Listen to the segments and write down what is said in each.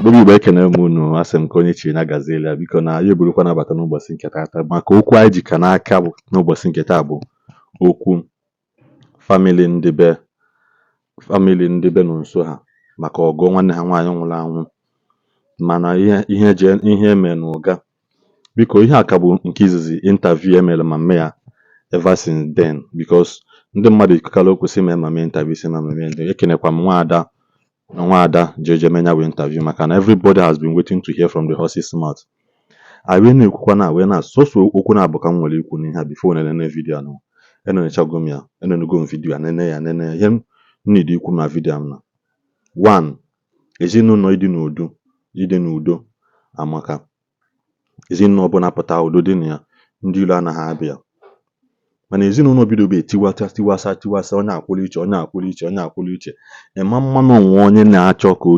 Igbo Igbo, ekene m unu. Asị m ka onye chiri na gaziela. Biko, na ya eburukwa nabata n'ụbọchị nke taata maka okwu anyị ji ka n'aka bụ n'ụbọchị nke taa bụ okwu family ndị be family ndị be nọ nso ha maka ọgụ nwanne ha nwaanyị nwụrụ anwụ, mana ihe ihe je ihe eme n'ụga. Biko, ihe a ka bụ nke izizi interview emere ma mme ya ever since then, because ndị mmadụ ekwukala okwu sị mee ma mee interview, sị ma mee interview. Ekenekwa m nwaada nwaada jeje mee ya bụ interview, maka na everybody has been waiting to hear from the horse's mouth. Anyị wee na-ekwukwa na wee na sọsọ okwu na-abụ ka m nwere ikwu n'ihe a before nene video anụ. Enenechago m ya, enenego m video a, nene ya, nene ya. Ihe m need ikwu na video a m na one, ezinụlọ ịdị n'udo, ịdị n'udo amaka. Ezinụlọ ọbụla pụta, udo dị na ya, ndị ilo anaghị abịa. Mana ezinụlọ bidobe etiwata, tiwasa, tiwasa, onye akwụrụ iche, onye akwụrụ iche, onye akwụrụ iche, ịma mmanụ onwe onye na-achọ ka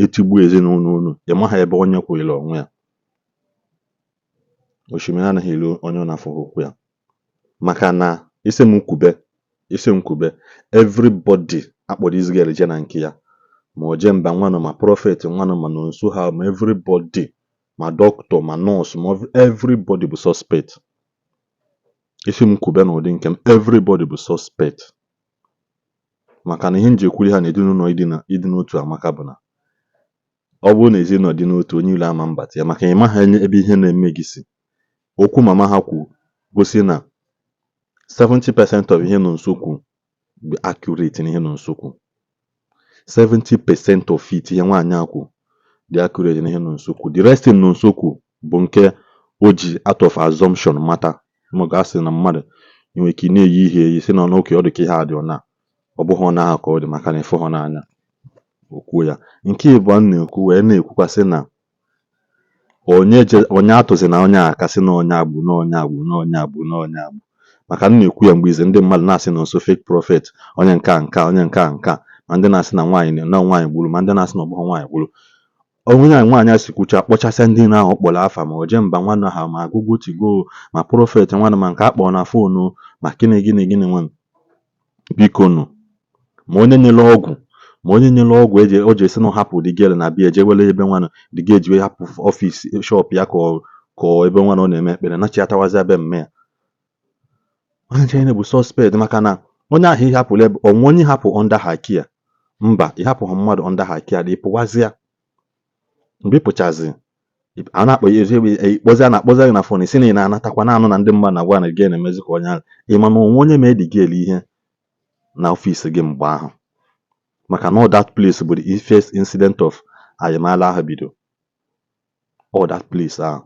etigbuo ezinụlọ unu. Ịmaha ebe onye kwụnyere onwe ya. Osimiri anaghị eri onye ọ na-afụghị ụkwụ ya. Maka na isi m kwube, isi m kwube, everybody akpọrọ Israel je na nke ya, ma o jee mba nwanụ, ma prophet nwanụ, ma nọ nso ha, ma everybody, ma doctor, ma nurse, ma everybody bụ suspect. Isi m kwube, n'ụdị nke m, everybody bụ suspect. Maka na ihe m ji ekwuru ha na ezinụlọ ịdị na ịdị n'otu amaka bụ na ọ bụrụ na ezinụlọ dị n'otu, onye ilo ama mbata ya, maka ịma ha ebe ihe na-eme gị si. Okwu mama ha kwu gosi na 70% of ihe nọ nso kwu bụ accurate. Na ihe nọ nso kwu, 70% of it, ihe nwaanyị a kwu dị accurate na ihe nọ nso kwu. The rest thing nọ nso kwu bụ nke o ji out of assumption mata. Maka a sị na mmadụ nwere ike ị na-eyi ihe eyi, sị na n'oke ọ dị ka ihe a dị ọna, ọ bụghị ọna ahụ ka ọ dị, maka na ịfụ ha n'anya o kwuo ya. Nke ịbụọ m na-ekwu wee na-ekwukwasị na onye je onye atụzi na onye a aka sị na onye agbụ na onye agbụ na onye agbụ na onye agbụ, maka m na-ekwu ya mgbe ize ndị mmadụ na-asị na nso fake prophet, onye nke a, nke a, onye nke a, nke a, ma ndị na-asị na nwaanyị na nwaanyị gburu, ma ndị na-asị na ọ bụghị nwaanyị gburu. Onye a nwaanyị a si kwucha kpọchasịa ndị ahụ ọ kpọrọ afa, ma o jee mba nwanne ha, ma agụgụ tigo, ma prophet nwanne, ma nke a kpọrọ na phone, ma gịnị gịnị gịnị nwanne. Biko nụ, ma onye nyere ọgwụ, ma onye nyere ọgwụ eji o ji esi na ọ hapụ the girl na bịa eje were ebe nwanne the girl ji wee hapụ office shop ya, ka ọ ebe nwanne ọ na-eme ekpere nachiatawazi ebe mme ya. Onye nche bụ suspect, maka na onye ahụ ịhapụrụ ebe onwe onye hapụ under her care. Mba, ịhapụghị mmadụ under her care, ị pụwazịa. Mgbe ị pụchazi, a na-akpọ ya ịkpọzi, a na-akpọzi gị na phone, isi na ị na-anatakwa na-anụ na ndị mmadụ na-agwa na gị na-emezi ka onye ahụ. Ị ma na onwe onye mee the girl ihe na office gị mgbe ahụ, maka na all that place bụ the first incident of ayamala ahụ bido, all that place ahụ.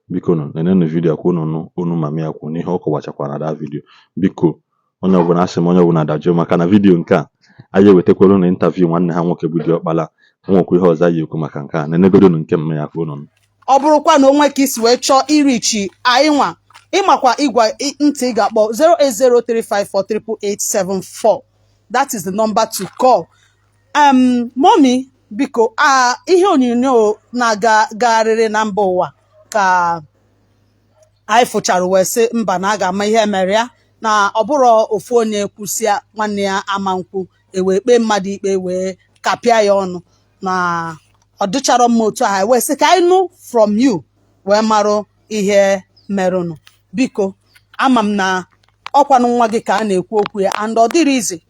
Biko nụ, nenenu video ka unu nụ onu mama ya kwuo n'ihe ọ kọwachakwara na that video. Biko, onye ọbụla, asị m onye ọbụla dajụọ, maka na video nke a anyị ewetakwara na interview nwanne ha nwoke bụ diọkpala nwekwa ihe ọzọ anyị ekwu maka nke a. Nenegodonu nke mma ya ka unu nụ. Ọ bụrụkwa na onwe ka isi wee chọọ irichi anyị nwa, ịmakwa ịgwa ntị ị ga-akpọ 08035438874. That is the number to call. Mommy, biko, a ihe onyonyo na-aga gagharịrị na mba ụwa ka anyị fụchara wee sị mba, na a ga-ama ihe mere ya, na ọ bụrụ ofu onye kwụsịa, nwanne ya ama nkwụ, ewee kpee mmadụ ikpe wee kapịa ya ọnụ, na ọ dịchara mma otu ahụ. Wee sị ka anyị nụ from you wee marụ ihe merụnụ. Biko, ama m na ọkwanụ nwa gị ka a na-ekwu okwu ya, and ọ dịrị izi.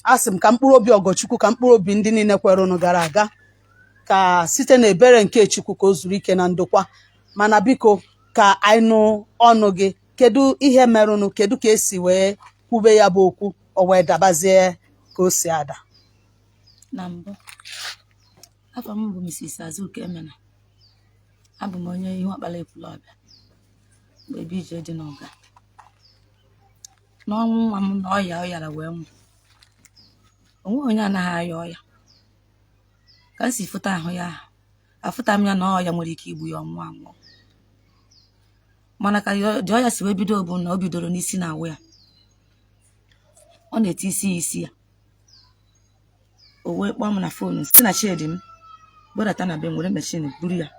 A sị m ka mkpụrụ obi Ọgọchukwu, ka mkpụrụ obi ndị niile kwerụnụ gara aga, ka site n'ebere nke Chukwu ka o zuru ike na ndokwa. Mana biko, ka anyị nụ ọnụ gị. Kedu ihe merụnụ? Kedu ka esi wee kwube ya bụ okwu, o wee dabazie ka o si ada? Na mbụ, afọ m bụ Mrs. Azuka Emena. Abụ m onye ihu ọkpala Ekwulọbịa bụ ebe ije dị n'ụga. N'ọnwụ nwa m na ọya ọ yara wee nwụ, onweghị onye anaghị aya ọya. Ka m si fụta ahụ ya ahụ, afụta m ya na ọya nwere ike igbu ya ọnwụ anwụ. Mana ka dị ọya si wee bido bụ na o bidoro n'isi na awụ ya, ọ na-eti isi ya isi ya. O wee kpọọ m na phone, si na shed m gbadata na be m were machine buru ya.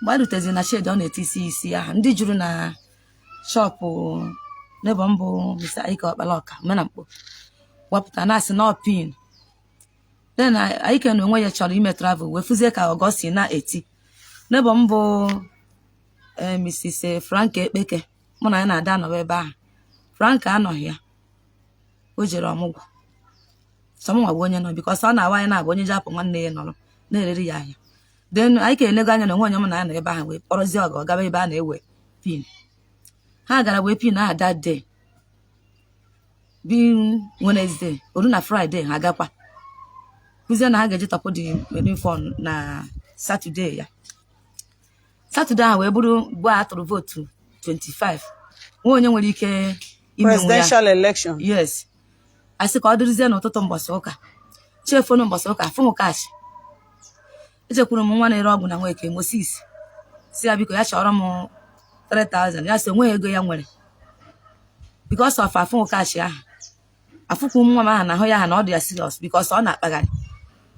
Mgbe a rutezi na shed, ọ na-eti isi isi ahụ. Ndị juru na shop neighbour m bụ Mr. Ike Ọkpalaọka Omenamkpo wepụta na-asị na ọ pin. Then Ike na onwe ya chọrọ ime travel wee fụzie ka ọgọ si na-eti n'ebe m bụ Mrs. Frank Ekpeke, mụ na ya na-ada anọba ebe ahụ. Frank anọghị ya, o jere ọmụgwọ. Sọmụnwa bụ onye nọ, because ọ na-awa anyị na-abụ onye ji apụ nwanne ya nọrọ na-ereri ya ahịa. Then anyị ka enego anya na onwe onye mụ na ya nọ ebe ahụ wee kpọrọzie ọgọ gaba ebe a na-ewe pin. Ha gara wee pin ahụ that day being Wednesday, oru na Friday ha gakwa kụzie na ha ga-eji tọpụ dị uniform na Saturday ya. Saturday ahụ wee bụrụ mgbe a tụrụ vote 25, nwa onye nwere ike imenwu ya. Presidential election. Yes, asị ka ọ dịrịzie n'ụtụtụ mbọsị ụka, chefonu mbọsị ụka fụ m cash. Echekwuru m nwa na-ere ọgwụ na Nweke, Moses, si ya biko ya chọrọ m 3000. Ya sị onweghị ego ya nwere because of afụ m cash ahụ. Afụkwu m nwa m ahụ na ahụ ya ahụ na ọ dị ya serious because ọ na-akpagharị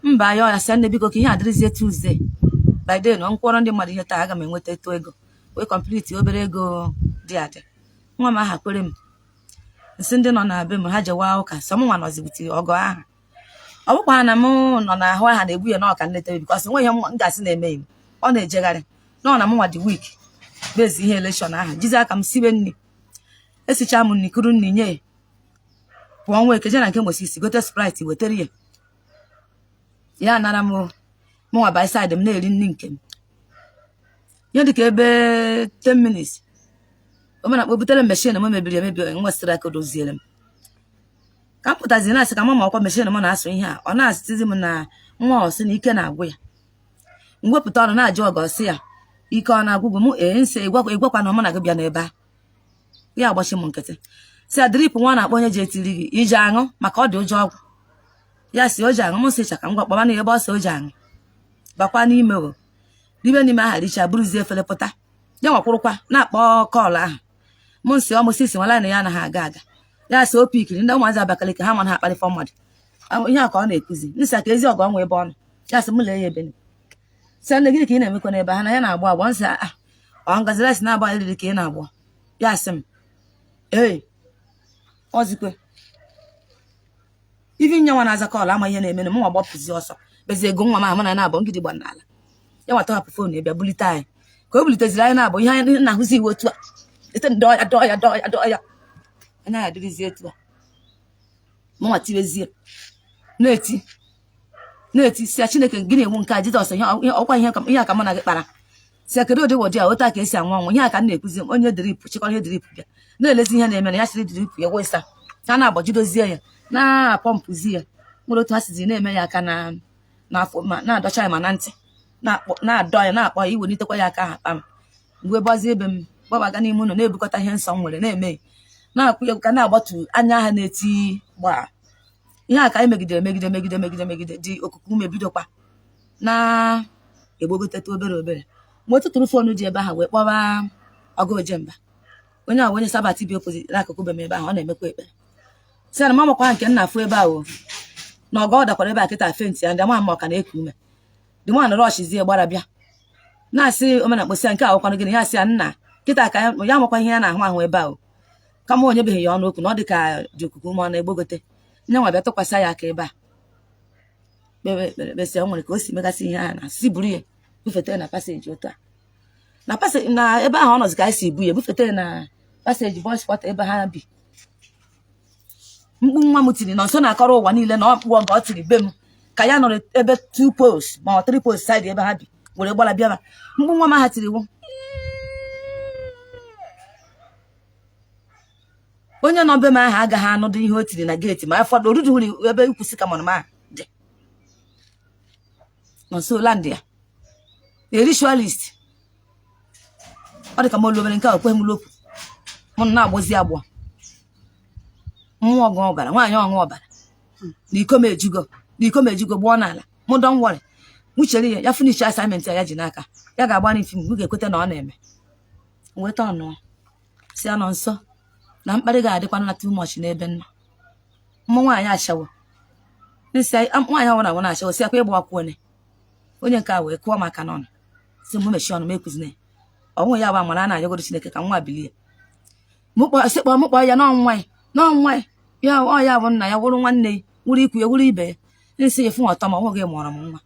mba ya. Ọ ya sị, nne, biko ka ihe adịrịzie Tuesday by then, ọ nkwọrọ ndị mmadụ ihe taa, aga m enweta eto ego wee complete obere ego dị adị. Nwa m aha kwere m nsị ndị nọ na be m ha jewa ụka, sọ m nwa nọzibute ọgọ ahụ. Ọ bụkwa na m nọ n'ahụ aha na-egbu ya na ọka nleta, because nwe ihe m gasị na-emeghị m, ọ na-ejegharị nọ na m nwa dị weak bezi ihe election ahụ. Jizi aka m sibe nri, esicha m nri, kuru nri nye ya, pụọ nwa ekeje na nke Moses gote Sprite wetara ya. Ya nara m, mụnwa by side m na-eri nri nke m. Ihe dịka ebe 10 minutes, omenakpo butere m machine m mebiri emebi, nwesịrị aka doziere m. Ka m pụtazi na-asị ka mama ọkwa machine m na-asụ ihe a, ọ na-asịzi m na nwa ọsị na ike na-agwụ ya. M wepụta ọnụ na-ajụ ọgọ, ọsị ya ike ọ na-agwụgwụ m. Ee, nsị ịgwakwa na mụ na gị bịa n'ebe a. Ya agbachi m nkịtị, si ya drip nwa na-akpọ onye ji etiri gị iji aṅụ maka ọ dị ụjọ ọgwụ. Ya si o ji aṅụ. M sịcha ka m gwa kpọba na ebe ọ sị o ji aṅụ, bakwa n'ime o ribe n'ime aha, richa, buruzie efere pụta. Ya nwakwụrụkwa na-akpọ call ahụ. M nsị ọ Moses nwala na ya anaghị aga aga. Ya sị o pikiri ndị ụmụazị Abakaliki ha ma na ha akparịfọ mmadụ. Ihe a ka ọ na-ekuzi nsị ka ezi ọgọ ọnwa ebe ọ nọ. Ya sị m lee ya ebe sị, nne, gịnị ka ị na-emekwa n'ebe ha na ya na-agbọ agbọ? Nsị a ọ ngazi rice na-agba eriri ka ị na-agbọ. Ya sị m ee, ọzikwe ivi nye nwa na-aza call ama ihe na-eme na mụ nwa gbapụzi ọsọ bezie ego nwa m ahụ mụ na na-abụ ngidi gba n'ala. Ya nwa tọhapụ phone bịa bulite anyị. Ka o buliteziri anyị na-abụ ihe anyị na-ahụzi iwe otu a ete dọọ ya, dọọ ya, dọọ ya, dọọ ya, anya ya adịrịzi etu a. Mụnwa tibezie na-eti na-eti, si ya, Chineke, gịnị ewu nke a? Jizọs, ihe ọkwa ihe ihe a ka mụ na gị kpara? Si ya, kedu ụdị wọdị a otu a ka esi anwụ anwụ? Ihe a ka m na-ekuzi. Onye drip chịkọrọ ihe drip bịa na-elezi ihe na-eme na ya sịrị drip ya wesa ha na-agbajidozie ya, na-apọmpụzi ya. Nwere otu ha sizi na-eme ya aka na n'afọ ma na-adọcha ya ma na ntị na-adọ ya, na-akpọ ya, iwelitekwa ya aka ahụ kpam mgbe gbazie ebe m gbabaga n'ime ụlọ, na-ebukọta ihe nsọ m nwere na-eme, na-akwụ ya ka na-agbatu anya ha na-eti gbaa. Ihe a ka anyị megidere, megide, megide, megide, megide dị okuku ume bidokwa na-egbogoteta obere obere. Mgbe tụtụrụ phone dị ebe ahụ wee kpọba ọgụ ojemba, onye a bụ onye Sabbath bi opposite n'akụkụ be m ebe ahụ, ọ na-emekwa ekpere. Si na mama nke nna afụ ebe ahụ na ọgọ ọ dakwara ebe a kịta, faint ya, ndị ama ma ọ ka na-eku ume. Dị nwa rọshizie gbara bịa na-asị omenakposi ya nke a ọkwanụ gịnị? Ya sị ya, nna, kịta ka ya makwa ihe ya na-ahụ ahụ ebe ahụ, kama onye beghị ya ọnụ okwu na ọ dị ka dị okuku ume ọ na-egbogote. Nye nwa bịa tụkwasị ya aka ebe a, kpewe ekpere, kpesịa. O nwere ka o si megasị ihe ahụ na si buru ya bufete ya na passage otu a na passage na ebe ahụ ọ nọzi ka anyị si bu ya bufete ya na passage boys quarter ebe ha bi. Mkpu nwa m tiri nọ nso na-akọrọ ụwa niile na ọkpụ ọga ọ tiri be m ka ya nọrọ ebe two posts ma ọ three posts side ebe ha bi were gbara bịaba. Mkpu nwa m aha tiri wụ onye nọ be m ahụ agaghị anụdụ ihe o tiri na gate ma ụfọdụ oruduhuri ebe ikwụsị ka mọrọ m ahụ dị nọ nso land ya a ritualist. Ọ dị ka m olu obere nke a okweghị m lokwu mụ na-agbọzi agbọ mmụọ ọgụ ọbara nwaanyị ọṅụ ọbara na iko m ejugo, na iko m ejugo gbụọ n'ala mụ. Don't worry, mụ chere ya, ya finish assignment ya ji n'aka ya ga-agba n'ifim m ga-ekweta na ọ na-eme nweta ọnụọ si ya nọ nso na mkparị ga-adịkwa na too much n'ebe nọ mmụ nwaanyị ashawo nsị nwaanyị ọbụla nwụ na-ashawo si akwa ịgba akwụ onye onye nke a wee kụọ maka n'ọnụ si mụ mechie ọnụ m ekwuzina ya. Ọnwụ ya bụ amara a na-ayọgoro Chineke ka nwa bilie. Mụ kpọọ sị kpọọ mụ kpọọ ya n'ọnwa ya n'ọnwa ya ya ọ ya bụ nna ya wụrụ nwanne ya wụrụ ikwu ya wụrụ ibe ya. Nsị ya fụ ọtọ ma nwoge mụọrọ m nwa.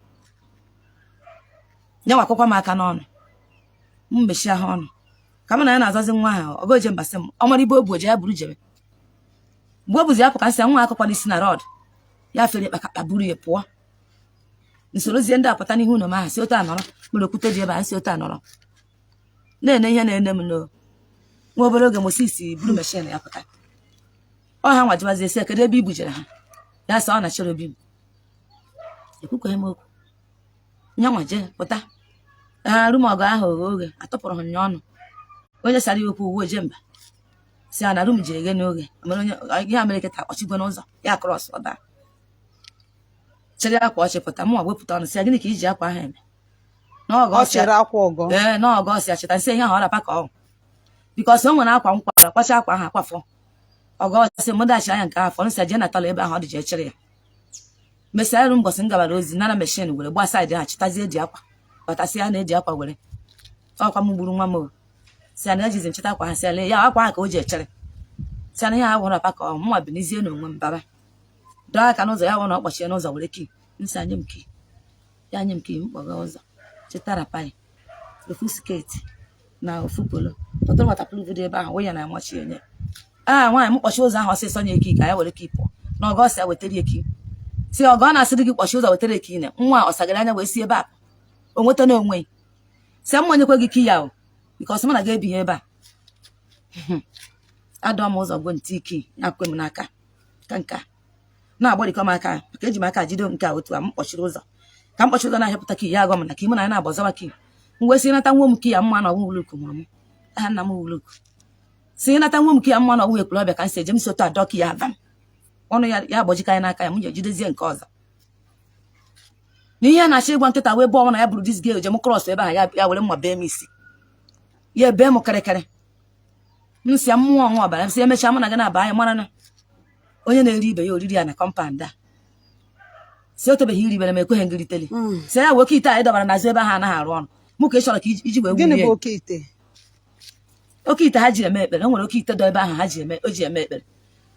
Ya nwakwakwa m aka n'ọnụ, m mechie ha ọnụ ka m na ya na-azazi nwa ahụ. Ọgọ Ojemba sị m ọ mara ibe o bu oje ya buru jebe. Mgbe o buzi ya pụ ka nsị nwa akụkwa n'isi na rod ya fere kpakakpa buru ya pụọ. Nsorozie ndị apụta n'ihu ụlọ m ahụ si otu a nọrọ mere okwute dị ebe a, nsi otu a nọrọ na-ene ihe na-ene m n'o. Nwa obere oge Moses buru machine ya pụta, ọ ha nwajibazie sị kedu ebe i bujere ha, ya sị ọ na cherubim. Ekwukweghị m okwu, nyanwa jee pụta ha room ọgụ ahụ oghe oghe atụpụrụ ha nya ọnụ. Onye sara ya okwu uwe Ojemba si ya na room ji eghe n'oge mere onye ihe a mere kịta kpọchigwe n'ụzọ ya cross ọda chịrị akwa ọchị pụta. Mụnwa wepụta ọnụ sị ya gịnị ka iji akwa ahụ eme n'ọgọ Ọ chịrị akwa ọgọ. Ee, n'ọgọ ọsị achịta nsị ihe ahụ ọ rapa ka ọ because o nwere akwa m kwara kwacha akwa ahụ akwafọ ọgọ ọsị m dachi anya nke afọ nsị jee na tọla ebe ahụ ọ dị jee chịrị ya. Mesịa rụ mbọsị m gabara ozi nara machine were gba side ha chịtazie eji akwa batasị ya na eji akwa were ọkwa m gburu nwa m o si ya na ejizi nchịta akwa ha si ya lee ya akwa ahụ ka o ji echere si ya na ihe ahụ hụrụ apa ka ọ mụnwa binizie n'onwe m baba dọọ aka n'ụzọ ya wụ na ọ kpọchie n'ụzọ were key nsị anyị m key ya nye m key m kpọga ụzọ chịtara pai ofu skirt na ofu polo tọtụrụ waterproof dị ebe ahụ wụ ya na amachi enye a nwaanyị m kpọchie ụzọ ahụ ọsịsọ nye key ka ya were key pụọ na ọgọ ọsị ya wetara ya key si ọgọ ọ na-asịrị gị kpọchie ụzọ wetara key na nwa ọsagara anya wee si ebe a o nweta na onwe si m onyekwe gị key ya o because mụ na gị ebighị ebe a. Adọ m ụzọ gwo ntị key ya kwe m n'aka ka nke a na-agbarikọ m aka maka eji m aka jide nke a otu a m kpọchiri ụzọ ka m kpọchiri ụzọ na-ahịpụta key ya agwa m na key mụ na ya na-agbọzawa key m wee sị nata nwa m key ya mma na ọnwụ wuluku mụrụ m aha nna m wuluku si nata nwa m key ya mma na ọnwụ ekwulọbịa ka m si eje m si otu adọ key ya aba m ọnụ ya ya agbajikọ ya n'aka ya m ji ejidezie nke ọzọ na ihe a na-achọ ịgwa nkịta wee bụọ na ya bụrụ this girl jem cross ebe ahụ ya were mma bee m isi ya ebe m kịrịkịrị m si mmụọ ọnwa ọbara m si emechaa mụ na gị na-aba anyị mara na onye na-eri ibe ya oriri ya na compound a si o tobeghị iri bere m ekweghị ngịriteli si ya wee oke ite anyị dọbara n'azụ ebe ahụ anaghị arụ ọrụ mụ ka ị chọrọ ka iji wee Gịnị wulie. bụ oke ite? Oke ite ha ji eme ekpere. O nwere oke ite dọ ebe ahụ ha ji eme o ji eme ekpere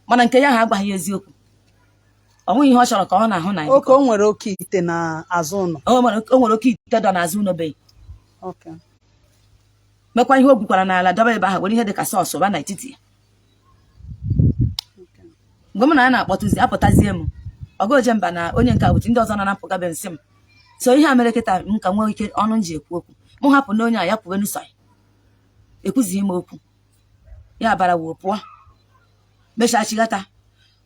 mana nke ya ha agwaghị ya eziokwu ọ nweghị ihe ọ chọrọ ka ọ na-ahụ na ya. Oke o nwere oke ite na azụ ụlọ. O nwere oke ite dọ n'azụ ụlọ be. Mekwa ihe o gwukwara n'ala dọba ebe ahụ were ihe dị ka sọọsụ ba n'etiti ya. Mgbe m na ya na-akpọtụzi apụtazie m ọgụ Ojemba na onye nke awụchi ndị ọzọ nọ na mpụga be nsị m so ihe a mere kịta m ka nwee ike ọnụ m ji ekwu okwu m hapụ na onye a ya kwuwe n'ụsọ ya ekwuzighị m okwu ya bara woo pụọ mechaa chighata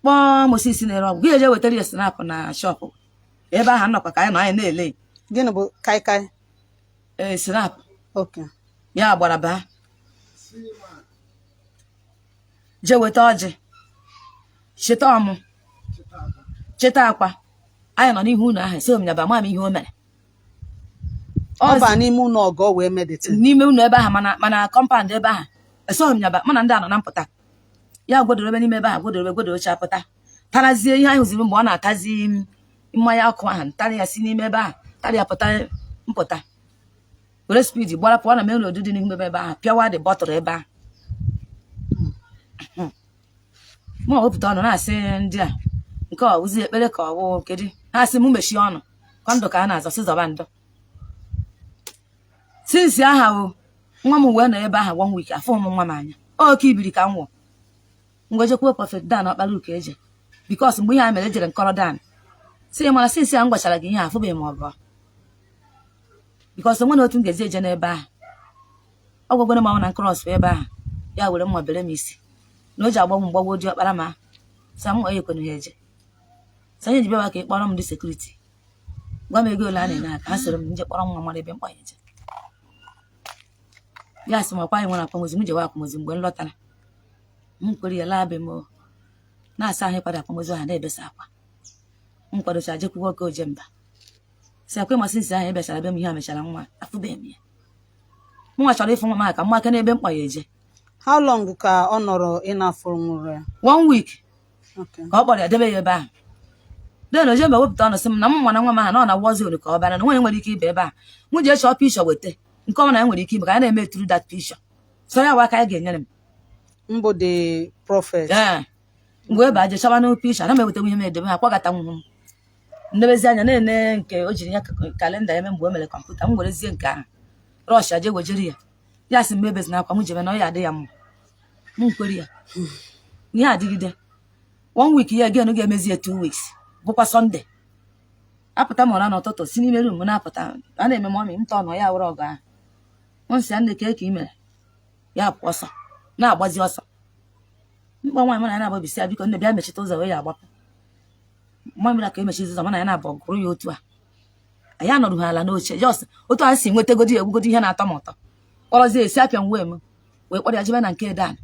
kpọọ Moses na-ere ọgwụ gị eje wetara ya snap na shop ebe ahụ nnọkwa ka anyị nọ anyị na-ele. Gịnị bụ kaikai? Ee, snap. Ya gbara baa jee weta ọjị cheta ọmụ cheta akwa anyị nọ n'ihu ụlọ ahụ si omnyaba ma m ihe o mere. Ọ baa n'ime ụlọ ọgọ wee meditate. N'ime ụlọ ebe ahụ mana compound ebe ahụ esoghị m nyaba mụ na ndị a nọ na mpụta ya gwodorobe n'ime ebe ahụ gwodorobe gwodorocha pụta tarazie ihe anyị hụziri mgbe ọ na-atazi mmanya ọkụ ahụ tara ya si n'ime ebe ahụ tara ya pụta mpụta were speed gbara pụọ na main road dị n'ihu ebe ahụ pịawa dị bottle ebe ahụ mụ wepụta ọnụ na-asị ndị a nke ọ wụzi ekpere ka ọ wụ kedu ha sị mụ mechie ọnụ ka ndụ ka a na-azọ sị zọba ndụ since aha o nwa m wee nọ ebe ahụ one week afọ m nwa m anya oke ibiri ka m nwụ ngwa jekwuo Prophet Dan ọkpara uke eje because mgbe ihe a mere ejere nkọrọ Dan si ya mana since a m gwachara gị ihe a afụbeghị m ọgọ because onwe na otu m ga-ezi eje n'ebe ahụ ọ gwagwere m na cross ebe ahụ ya were mma bere m isi na o ji agbanwe mgbagwo di ọkpara ma sa m onye kwenu ha eje sa nye ji bịawa ka ị kpọrọ m ndị security gwa m ego ole a na-enye aka ha soro m nje kpọrọ nwa mara ebe mkpa ya eje ya sị m ọkwa anyị nwere akwamozu m jewe akwamozu mgbe m lọtara m kwere ya laa be m o. Na-asa ahụ ịkwado akwamozu ahụ na-ebesa akwa m kwadocha jekwuwe oke Ojemba si akwa ịmasị nsi ahụ ị bịachara be m ihe a mechara nwa afụbeghị m ya mụnwa chọrọ ịfụ nwa m aka mma aka n'ebe mkpa ya eje. How long ka ọ nọrọ ịnafụ nwụrụ ya? One week. Ka ọ kpọrọ ya debe ya ebe ahụ den Ojemba wepụta ọnụ sị m na m nwa na nwa m ahụ na ọ na war zone ka ọ bara na nwaanyị nwere ike ịba ebe a mụ ji echọ picture weta nke ọ na ya nwere ike ibe ka ya na-eme through that picture so ya wa aka ya ga-enyere m. Mbụ the prophet. Ee, mgbe ebe aje chọba n'u picture ana m eweta ihe m edebe ha kwagata nwụ m Ndebezi anya na-ene nke o jiri ya calendar ya mee mgbe o mere kọmputa, m werezie nke ahụ rush aje wejere ya. Ya sị m ebezina akwa, m jebe na ọ ya adị ya mma. M kwere ya. Ihe adịgide one week ya again ga-emezi ya 2 weeks, bụkwa Sunday. Apụta m ụra n'ụtụtụ, si n'ime room na-apụta, a na-eme mummy m tọọ nọ ya were ọgụ ahụ. M sị ya, nne, kee ka ị mere? Ya pụ ọsọ, na-agbazi ọsọ. Mkpọ nwaanyị mụ na ya na-agbabisi ya, biko nne, bịa mechite ụzọ wee ya agbapụ. Mma mmiri ka emechizi ụzọ, mụ na ya na-abụ gụrụ ya otu a. Anyị anọrụ ha ala n'oche, just otu a si nwetagodi egwugodi ihe na-atọ m ụtọ, kpọrọzie esi apịa m wee m wee kpọrọ ya jebe na nke Dan.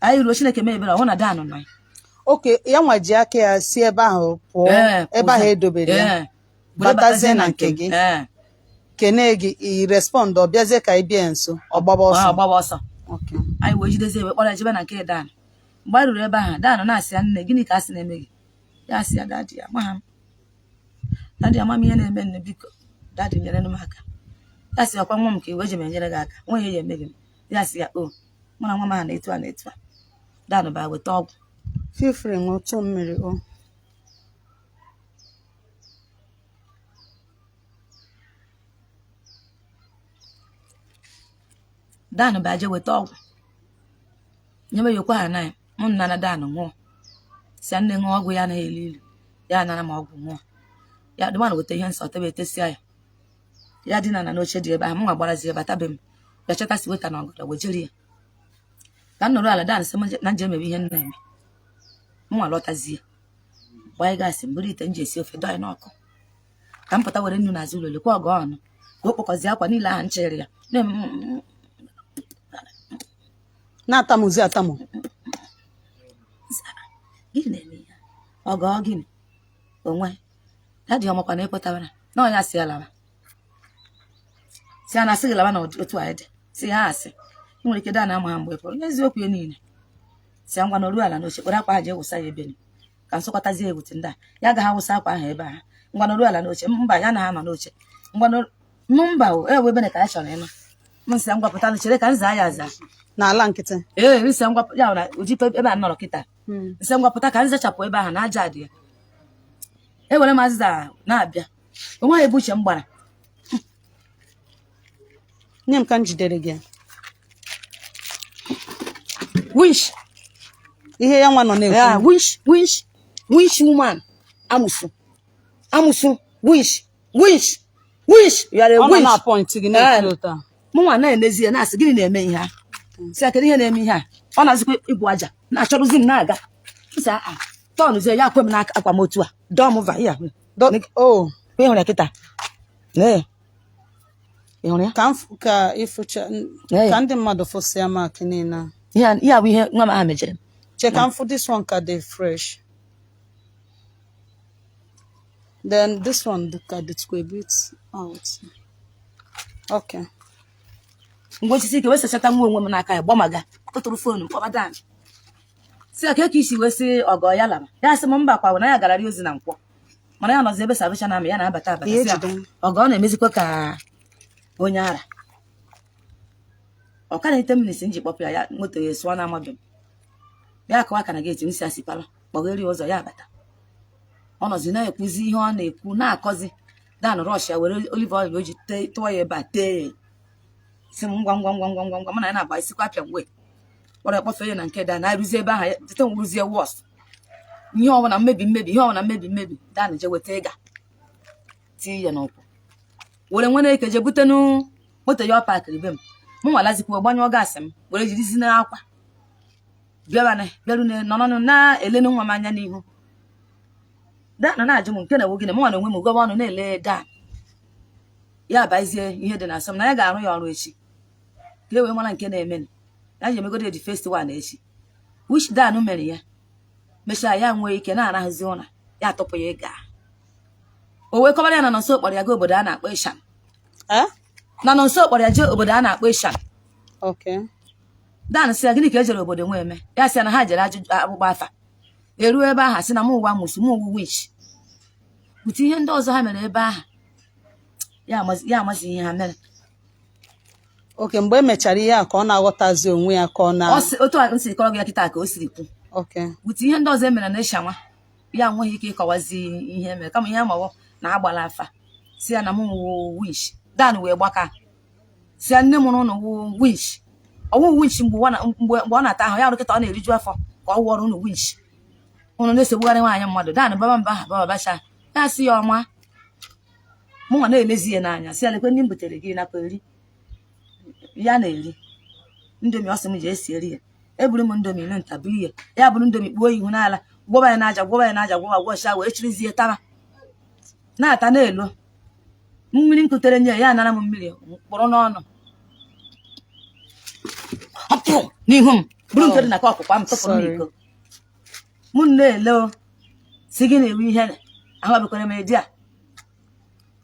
Anyị ruo, Chineke mee ebere, ọ hụ na Dan nọ ya. Oke ya nwa ji aka ya si ebe ahụ pụọ? Ee, ebe ahụ edobere ya? Ee. Were. Batazie na nke gị? Ee. Kene gị, i respond, ọ bịazie ka ị bịa nso, ọ gbaba ọsọ? Ọ gbaba ọsọ. Okay. Anyị wee jidezie, wee kpọrọ ya jebe na nke Dan. Mgbe anyị ruru ebe ahụ, Dan na-asị ya, nne, gịnị ka a sị na-eme gị? Ya sị ya, daddy, amaghị m, daddy, ama m ihe na-eme. Nne, biko, daddy, nyere m aka. Ya sị, ọkwa nwa m ka iwe ji m enyere gị aka, nwa ihe ya eme gị. Ya sị ya, o mụ na nwa m ahụ na etu a na etu a. Dan ba weta ọgwụ. Feel free, ṅụtụ mmiri o. Dan ba je weta ọgwụ nyebe ya, okwe ha na ya mụ nana. Dan ṅụọ, si ya, nne, ṅụọ ọgwụ, ya anaghị elu ilu. Ya nara m ọgwụ ṅụọ. Ya dụmanụ weta ihe nsọ tebe etesia ya. Ya dina na n'oche dị ebe ahụ. Mụ nwa gbarazie bata be m, bịa chọta si weta na ọgọdọ wejeri ya ka m nọrọ ala. Dan sị m na nje emebe ihe m na-eme. Mụ nwa lọtazie, gbanye gas, m buru ite m ji esi ofe dọọ ya n'ọkụ ka m pụta were nnu n'azụ ụlọ. Lekwa ọgụ ọnụ ka o kpọkọzie akwa niile ahụ m chere ya na-eme. Na-atamuzi atamu? Gịnị na-eme ya ọgọ? Gịnị onwe daddy ọmakwa na ịpụtara na ọnya si ya lawa, si ya na asị gị lawa na otu anyị dị, si ya asị ị nwere ike daa na ama ha mgbe ị pụrụ n'eziokwu ya niile. Si ya ngwa, nọruo ala n'oche, kpere akwa ha jee wụsa ya ebe ni ka nsụkọtazie ewute ndị a. Ya agaghị awụsa akwa ahụ ebe a. Ngwa, nọruo ala n'oche. Mba, ya na ha nọ n'oche. Ngwa nụ, mba o ewe ebe ka ya chọrọ ịnọ. M sị ya ngwa, pụta, chere ka m zaa ya aza. N'ala nkịtị? Ee, nsị ngwa ya na ụdị ebe a nọrọ kịta. Nsị ngwa, pụta ka m zachapụ ebe ahụ na aja dị ya. Ewere m azịza na-abịa, onweghị ebe uche m gbara. Nye m ka m jidere gị. Wish. Ihe ya nwa nọ na-ekwu? Yeah, wish, wish, wish woman, amusu, amusu, wish, wish, wish, you are a Ọ nọ wish. na-appoint gị, na-ekwu otu a? Mụnwa na-enezi ya, na-asị, gịnị na-eme ihe a? Si ya, kedu ihe na-eme ihe a? Ọ na-azịkwa ibu aja na-achọrụzi m na-aga. Nsị a tọnụzie ya, kwe m n'aka akwa m otu a, dọọ m va ya. Oh. Ị hụrụ ya kịta? Lee, ị hụrụ ya? Ka m ka ịfụcha. Ee. Ka ndị mmadụ fụsịa mark niile a. Ihe a bụ ihe nwa m ahụ mejere m. Che ka m fụ. This one ka dị fresh, then this one ka dịtụkwa a bit out. Okay. Mgbe osisi ike wee sachata nwa onwe m n'aka ya, gbamaga tụtụrụ phone, mkpọba Dan, si ya ka isi wee sị ọgọ ya laba. Ya sị m mba kwa, na ya gara rie ozi na nkwọ, mana ya nọzi ebe Salvation Army, ya na-abata abata. Ihe sị ya jide m. Ọgọ ọ na-emezikwa ka onye ara. Ọ ka na-ete minutes m ji kpọpụ ya, ya moto ya esụọ na amabe m. Ya akụwa aka na gate, m si asịpala kpọgherie ụzọ, ya abata. Ọ nọzi na-ekwuzi ihe ọ na-ekwu, na-akọzi. Dan rush ya were olive oil o ji tụọ ya ebe a, tee ya. Si m ngwa ngwa ngwa ngwa ngwa ngwa, mụ na ya na-agba isikwa apịa ngwe kpọrọ ya kpọfee ya na nke Dan. Na-arụzie ebe ahụ tete nwụrụzie wọs ihe ọbụla mmebi mmebi, ihe ọbụla mmebi mmebi. Dan je weta ịga tinye ya n'ụkwụ, were nwere eke je butenu moto ya. Ọ pakịrị be m. Mụ nwa lazikwa, gbanyụọ gas m, were jirizi n'akwa bịawana bịaru nọrọnụ na-elenu nwa m anya n'ihu. Dan na-ajụ m nke na-ewu gịnị. Mụ nwa na onwe m gọba ọnụ na-ele Dan. Ya bazie ihe dị na asọ m na ya ga-arụ ya ọrụ echi ka e wee mara nke na-emenụ. Ya ji emegodi the first one echi, which Dan mere ya. Mechaa, ya nwee ike na-arahụzi ụra, ya atụpụ ya ịga. O wee kọbara ya na Nọnso kpọrọ ya gaa obodo a na-akpọ Ishan. Eh? Na Nọnso kpọrọ ya jee obodo a na-akpọ Ishan. Okay. Dan sị ya, gịnị ka e jere obodo nwe eme? Ya sị ya na ha jere ajụjụ akpụkpọ afa. Eruo ebe ahụ, sị na mụ ụwa musu, mụ uwu witch, bute ihe ndị ọzọ ha mere ebe ahụ. Ya amazi ihe ha mere. Okay, mgbe e mechara ihe a ka ọ na-aghọtazi onwe ya, ka ọ na Ọ sị otu a m siri kọrọ gị ya kịta ka o siri kwu. Okay. Bute ihe ndị ọzọ e mere na ịsha nwa. Ya nweghị ike ịkọwazi ihe mere, kama ihe amawo na agbala afa, si ya na m wụ winch. Dan wee gbaka, si ya nne mụrụ ụnụ wụ winch, ọwụ winch. Mgbe ụwa mgbe ọ na-ata ahụ ya rụkịta, ọ na-eriju afọ ka ọ wụọrọ ụnụ winch, ụnụ na-esogbugharị nwaanyị mmadụ. Dan baba mba ha baba bacha, ya sị ya ọma, mụnwa na-elezi ya n'anya, si ya lekwe ndị m butere gị nakwa eri. Ya na-eri Indomie, ọ sị m ji esi eri ya. Eburu m Indomie nụ nta buru ya, ya bụrụ Indomie kpuo ihu n'ala, gwọba ya n'aja, gwọba ya n'aja, gwọba gwọcha, wee chirizie taba, na-ata, na-elo mmiri nkutere nye ya. Anara m mmiri mkpụrụ n'ọnụ, hapụ n'ihu m, bụrụ nke dị na kọpụ kwa m tụpụrụ Sorry. n'iko. Mụ na-ele o, si gị na-ewe ihe ahụ abekwara m edi a.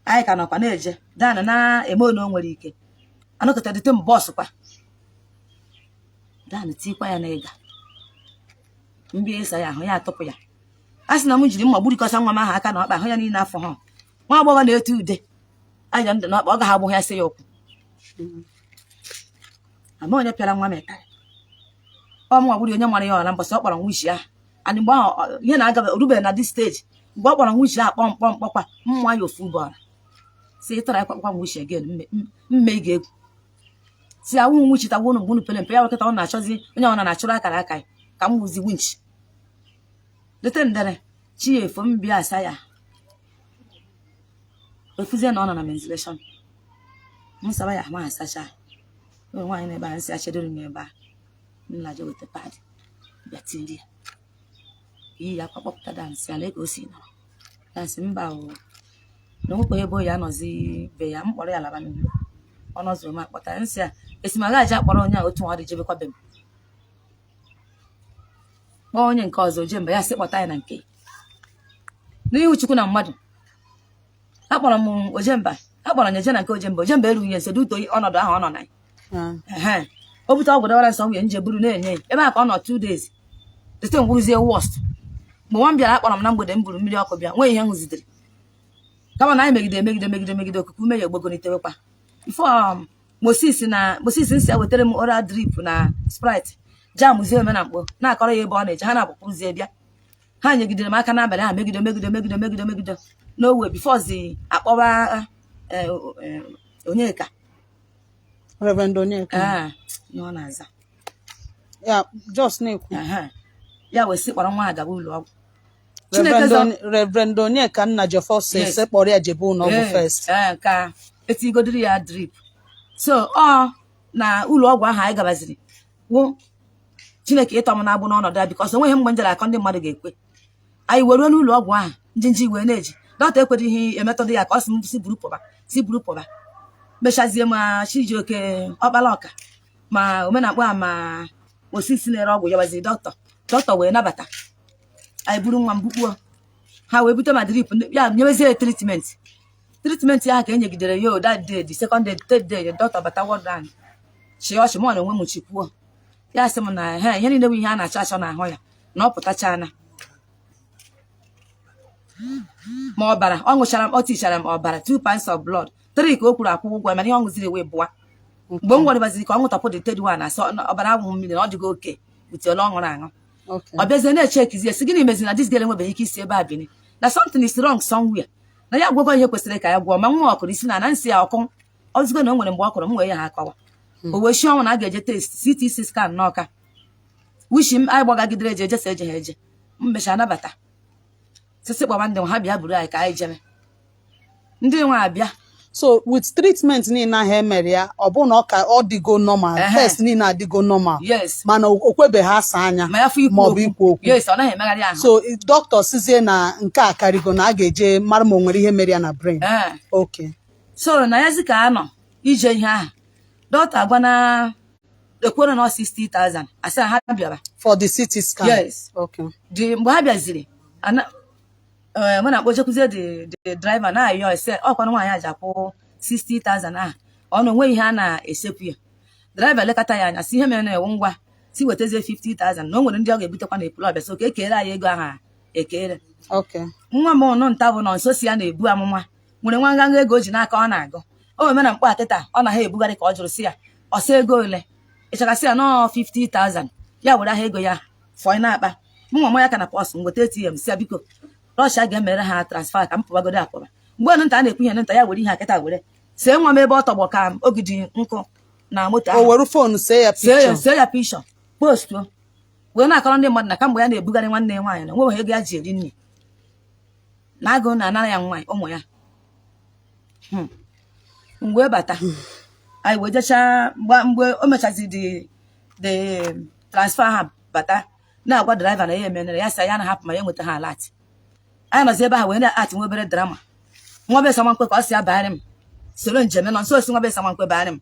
Anyị ka nọkwa na-eje dan na-eme one o nwere ike anọkọta dite m bọọsụ kwa. Dan tikwa ya n'ịga mbịa ịsa ya ahụ, ya atụpụ ya. A sị na m jiri mma gburikọta nwa m ahụ aka na ọkpa ahụ ya niile. Afọ ha nwa agbọghọ na-ete ude aja ndụ n'ọkpa, ọ gaghị agbụghị ya, sị ya ụkwụ ama onye pịara nwa m ịtarị. Ọ mụnwa gburu onye mara ya ọla mbọsị ọ kpọrọ nwa isi ahụ. And mgbe ahụ ihe na-aga orubeghị na this stage. Mgbe ọ kpọrọ nwa isi ahụ kpọm kpọm kpọkwa mma ya ofu bọọlụ, si ịtara ya kpakwa nwa isi again, mme ị ga-egwu si awụ nwa isi tawa unu mgbe unu pere mpe. Ya wekịta ọ na-achọzi onye ọ na-achụrụ akara aka ya ka m wụzi winch lete ndere chi ya efo m bịa asa ya efuzie na ọ nọ na menstruation. M saba ya ma asacha. Ụmụ nwaanyị na-ebe a nsị achedoro m ebe a, nna je weta pad bịa tiri ya iyi ya akwa, kpọpụta dansị ala ka o si nọrọ dansị mba o na onwekwa ebe o ya anọzi be ya. M kpọrọ ya laba n'ugbo, ọ nọzuru m akpọta nsị a esi m agaghị akpọrọ onye a otu nwa dị jebekwa be m, kpọọ onye nke ọzọ jee mba ya sị kpọta ya na nke n'ihu Chukwu na mmadụ. Akpọrọ m ojemba, akpọrọ m eje na nke ojemba. Ojemba erughị ya nso duto ọnọdụ ahụ ọ nọ na ya. Ehe. O bute ọgwụ dọwara nsọ nwunye nje buru na-enye ya ebe a ka ọ nọ 2 days site ngwụrụzie worst. Mgbe nwa m bịara, akpọrọ m na mgbede, m buru mmiri ọkụ bịa, nwee ihe m hụzidere, kama na anyị megide emegide megide megide okuku ume ya egbogonitewekwa before Moses na Moses nsi wetara m oral drip na Sprite jamzie ome na mkpo na-akọrọ ya ebe ọ na-eje. Ha na-agbakwuruzie bịa, ha nyegidere m aka n'abalị ahụ, megide megide megide megide megide n'owe before zi akpọwa Onyeka. Reverend Onyeka. Ee, ihe ọ na-aza. Ya just na-ekwu. Ehe. Ya wee sị kpọrọ nwa a gaba ụlọ ọgwụ. Chineke Reverend zọ Reverend Onyeka Nnajọfọ si Yes. sị kpọrọ ya jebe ụlọ ọgwụ first. Ee, ka etigodiri ya drip. So ọ na ụlọ ọgwụ ahụ anyị gabaziri wụ Chineke ịtọ m na-agbụ n'ọnọdụ ya, because onweghị mgbe m jere akọ ndị mmadụ ga-ekwe. Anyị were n'ụlọ ọgwụ ahụ, njinji wee na-eji dọkịta ekweghị emetọdụ ya ka ọ sị m si buru pụba, si buru pụba. Mechazie ma Chijioke ọkpala ọka ma omenakpọ a ma osisi na-ere ọgwụ yawaziri dọkịta. Dọkịta wee nabata anyị, buru nwa m bukpuo. Ha wee bute ma drip ya nyewezie ya treatment. Treatment ahụ ka e nyegidere ya o that day, the second day, third day, dọkịta bata ward anyị, chịa ọchị. Mụ na onwe m chikwuo ya, sị m na he ihe niile bụ ihe a na-achọ achọ n'ahụ ya na ọ pụtachana ma ọbara ọ ṅụchara m, ọ tichara m ọbara 2 pints of blood, three ka o kwuru akwụ ụgwọ, mana ihe ọ ṅụziri wee bụa. Mgbe m gwarịbaziri ka ọ ṅụtọpụ the third one, asọ ọbara agwụ mmiri na ọ dịgo oke butiela ọ ṅụrụ aṅụ. Ọ bịazie na-eche ekizie, sị gịnị meziri na this girl enwebeghị ike isi ebe a bini, na something is wrong somewhere, na ya gwọgọ ihe kwesịrị ka ya gwọọ ma nwa ọkụrụ isi na na nsị ya ọkụ ọzụgo na o nwere mgbe ọ kụrụ m wee ya ha akọwa. O wee shi ọnwụ na a ga-eje test CTC scan n'Ọka wishi m. Anyị gbagagidere eje eje sa eje ha eje m mecha anabata sisi kpọba ndị nwa ha bịa buru anyị ka anyị jebe ndị nwe abịa. So with treatment niile ahụ emere ya, ọ bụ na ọ ka ọ dịgo normal? Test niile adịgo normal? Yes. Mana o kwebeghị asa anya ma ya fụ ikwu ma ọ bụ ikwu okwu? Yes, ọ naghị emegharị ahụ. So dọkịta sizie na nke a karịgo, na a ga-eje mara ma o nwere ihe mere ya na brain? Ee. Okay. So na yazi ka a nọ ije ihe ahụ, dọkịta agwa na ekwere na ọ 60,000, asị ha bịara. For the CT scan? Yes. Okay. Dị mgbe ha bịaziri mụ na akpọchekwuzie the driver na-ayọ ese ọkwanụ nwaanyị a ji akwụ 60,000 ahụ, ọ na onweghị ihe a na-esepụ ya. Driver lekọta ya anya, si ihe mere na-ewu ngwa, si wetazie 50,000 na o nwere ndị ọ ga-ebutekwa na Ekwulọbịa, so ka ekere anyị ego ahụ ekere. Nwa m nọ nta bụ nọ nso, si ya na-ebu amụma nwere nwa nganga ego o ji n'aka ọ na-agụ o wee na mkpọ a kịta ọ na ha ebugharị ka ọ jụrụ si ya ọsọ ego ole ịchakasị ya nọọ 50,000, ya were aha ego ya fọọ na-akpa. M nwa mụ ya ka na purse m weta ATM, si ya biko rọshia ga-emere ha transfer ka m pụbagodo apụba. Mgbe nta a na-ekwu ihe nta ya were ihe akịta were see nwa m ebe ọ tọgbọ ka ogidi nkụ na moto O ahụ. were phone see ya see ya picture. See ya picture, postuo, wee na-akọrọ ndị mmadụ na kamgbe ya na-ebugharị nwanne ya nwaanyị na nwebeghị ego ya ji eri nri, na agụụ na-anara ya nwaanyị ụmụ ya. Mgbe bata anyị wee jechaa mgbe o mechazi the transfer, ha bata na-agwa driver na ya emenere ya, sị ya na-ahapụ ma ya nweta ha alert. Anyị nọzi ebe ahụ wee na-atị nwa obere drama. Nwa be Samakwe ka ọ si abagharị m soro njem nọ nso osi nwa be Samakwe bagharị m,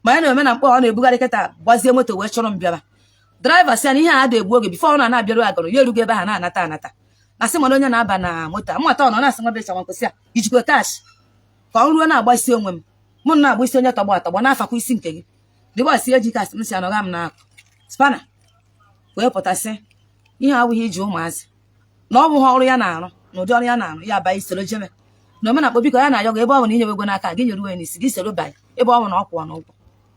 ma ya na-eme na mkpọ ọ na-ebugharị kịta, gbazie moto wee chọrọ m bịaba. Driver sị ya na ihe a ada egbu oge before ọ na-abịaru agụrụ ya erugo ebe ahụ na-anata anata na sị mana onye na-aba na moto a nwata ọ nọ na-asị nwa be Samakwe sị ya ijikwa cash ka ọ ruo na-agbasi onwe m mụ na-agba isi onye tọgbọ atọgbọ na-afakwa isi nke gị dịgbasi eji cash m si anọgha m n'akụ spanner wee pụtasị. Ihe awụghị iji ụmụazị na ọ bụghị ọrụ ya na-arụ na ụdị ọrụ ya na-arụ ya banye soro jebe na omenakpọ. Biko ya na-ayọ gị, ebe ọ bụ na inyewego n'aka gị nyere uwe n'isi gị soro banye, ebe ọ bụ na ọ kwụọ n'ụgwọ.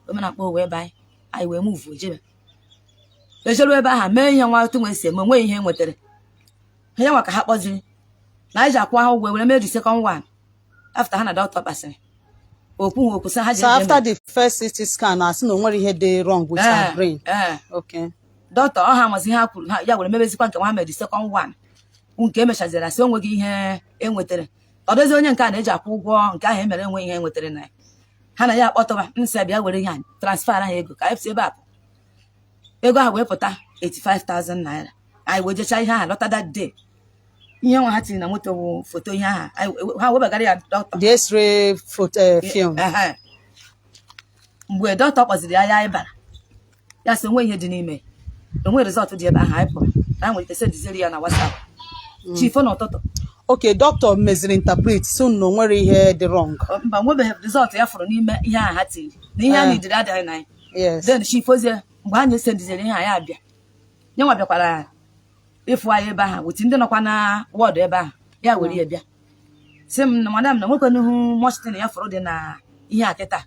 Omenakpọ wee banye, anyị wee move jebe ejeru ebe ahụ mee ihe nwa otu nwe si eme onweghị ihe nwetara ya nwa ka ha kpọziri na anyị ji akwụ ha ụgwọ were mee the second one after ha na dọkịta kpasịrị okwu ha okwu sị ha ji So after the first CT scan, asị na o nwere ihe dị wrong with her brain. Ee. Okay. Dọkịta ọ ha mazi ihe ha kwuru ha ya were mebezikwa nke nwa mere the second one nke emechaziri asị onweghị ihe enwetara. Ọdọzi onye nke a na-eji akwụ ụgwọ nke ahụ emere enwe ihe enwetara na ya. Ha na ya akpọtọba nsị bịa were ihe a transfer ha ego ka anyị si ebe a pụ. Ego ahụ wee pụta 85,000 naira. Anyị wee jechaa ihe ahụ lọta that day. Ihe nwa ha tiri na moto bụ foto ihe ahụ. Ha webagara ya dọkịta. The x-ray photo, film. Ehe. Mgbe dọkịta kpọziri ya, ya ịbara ya sị onwe ihe dị n'ime, onwe result dị ebe ahụ. Anyị pụrụ na nwere ike sendiziri ya na WhatsApp chifo n'ụtụtụ. Okay, doctor meziri interpret so na o nwere ihe dị wrong. Mba, nwebeghị result ya fụrụ n'ime ihe ahụ ha tiri na ihe a nidiri adịghị na ya. Then chifozie mgbe ha na-esendiziri ihe a, ya abịa nyenwa bịakwara ịfụ anyị ebe ahụ with ndị nọkwa na ward ebe ahụ. Ya were ya bịa sị m na madam na nwoke n'ihu mọchtin ya fụrụ dị na ihe a kịta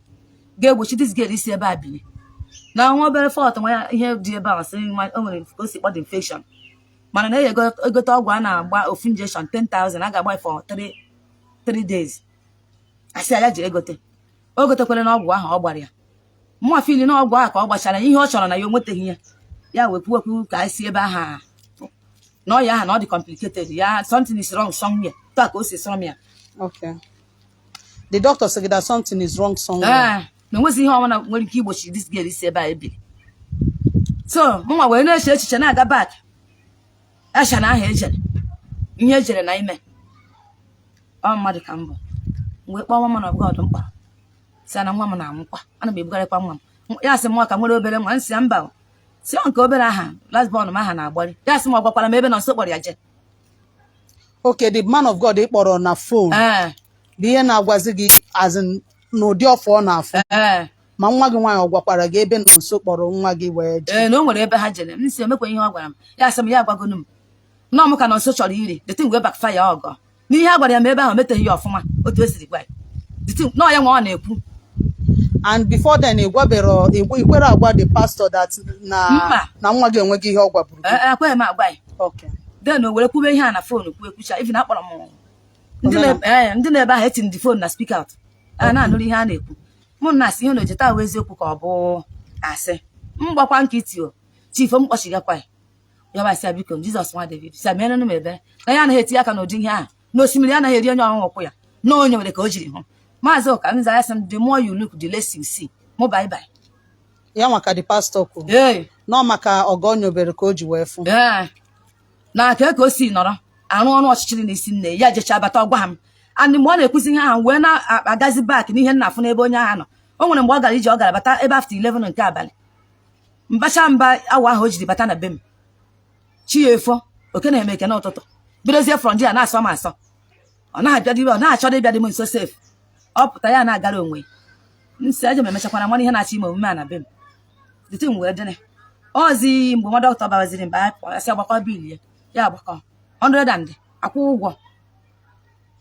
ga-egbochi this girl isi ebe a bili na nwa obere fault nwa ya ihe dị ebe a. Sị nwa o nwere ka o si kpọ dị infection, mana na egote ọgwụ a na-agba ofu injection 10,000, a ga-agba for 3 days. Asị ya ya jee egote. O gotekwere na ọgwụ ahụ ọ gbara ya mụnwa feel na ọgwụ ahụ ka ọ gbachara ihe ọ chọrọ na ya o nweteghị ya. Ya wee kwuo okwu ka anyị si ebe ahụ na ọya ahụ na ọ dị complicated ya, something is wrong somewhere taa ka o si sọrọ m ya. Okay. The doctor said that something is wrong somewhere. Ee, na onwezi ihe ọbụla nwere ike igbochi this girl isi ebe a ebiri. So mụnwa wee na-eche echiche na-aga back asha na ahụ ejere ihe ejere na ime ọ mmadụ ka m bụ wee kpọọ nwa m na God mkpọrọ si na nwa m na-anwụkwa, ana m ebugharịkwa nwa m. Ya sị m ka nwere obere nwa nsị ya mba o. Si ọ nke obere aha last born m aha na-agbari. Ya sị m ọ gwakwara m ebe nọ nso kpọrọ ya jee. Okay, the man of God ị kpọrọ na phone ee bụ ihe na-agwazi gị as in n'ụdị ọfọ ọ na-afụ ee ma nwa gị nwaanyị ọ gwakwara gị ebe nọ nso kpọrọ nwa gị wee jee? Ee, na o nwere ebe ha jere. M si emekwa ihe ọ gwara m. Ya sị m ya agwagonu m nọọ m ka nọ nso chọrọ iri the thing wee backfire ọgọ n'ihe a gwara ya ma ebe ahụ o meteghị ya ọfụma otu esiri gwa ya. The thing nọọ ya nwa ọ na-ekwu. And before then ị gwabero ikwere agwa the pastor that na Mba. na nwa gị enweghị ihe ọ gwaburu gị? Ee, ekweghị m agwa ya. Then o were kwube ihe a na phone kwuo ekwucha. Even akpọrọ m ndị ndị na-ebe ahụ etiri the phone na speak out a na-anụrụ ihe a na-ekwu. Mụ na asị ihe na ojeta ahụ eziokwu ka ọ bụ asị m gbakwa nkịtị o chief m kpọchigakwa ya. Ya sị ya biko Jizọs nwa David si ya meere m ebere na ya anaghị etinye aka n'ụdị ihe ahụ na osimiri anaghị eri onye ọhụụ ụkwụ ya na onye nwere ka o jiri hụ maazị ụka nza. Ya sị m, "The more you look, the less you see." Mụ bye bye. Ya maka the pastor kwuru ee nọ maka ọgọ nyobere ka o ji wee fụ. Ee, na ka ka o si nọrọ arụ ọrụ ọchịchịrị n'isi nne ya jecha bata ọgwa m. And mgbe ọ na-ekwuzi ihe ahụ wee na-agazi back n'ihe nna afụ n'ebe onye ahụ nọ. O nwere mgbe ọ gara ije, ọ gara bata ebe after 11 nke abalị mbacha mba awa ahụ o jiri bata na be m chi ya efo oke na-eme eke n'ụtụtụ bidozie from there na-asọ m asọ. Ọ naghị abịadị, ọ na-achọrọ ịbịa dị m nso sef. Ọ pụta ya na-agara onwe nsị aja m emechakwara mara ihe na-achọ ime omume a na be m. The thing wee dịrị ọzi mgbe nwa dọkịta babaziri mba anyị pụọ, ya sị agbakọ bill ya ya agbakọ 100 and akwụ ụgwọ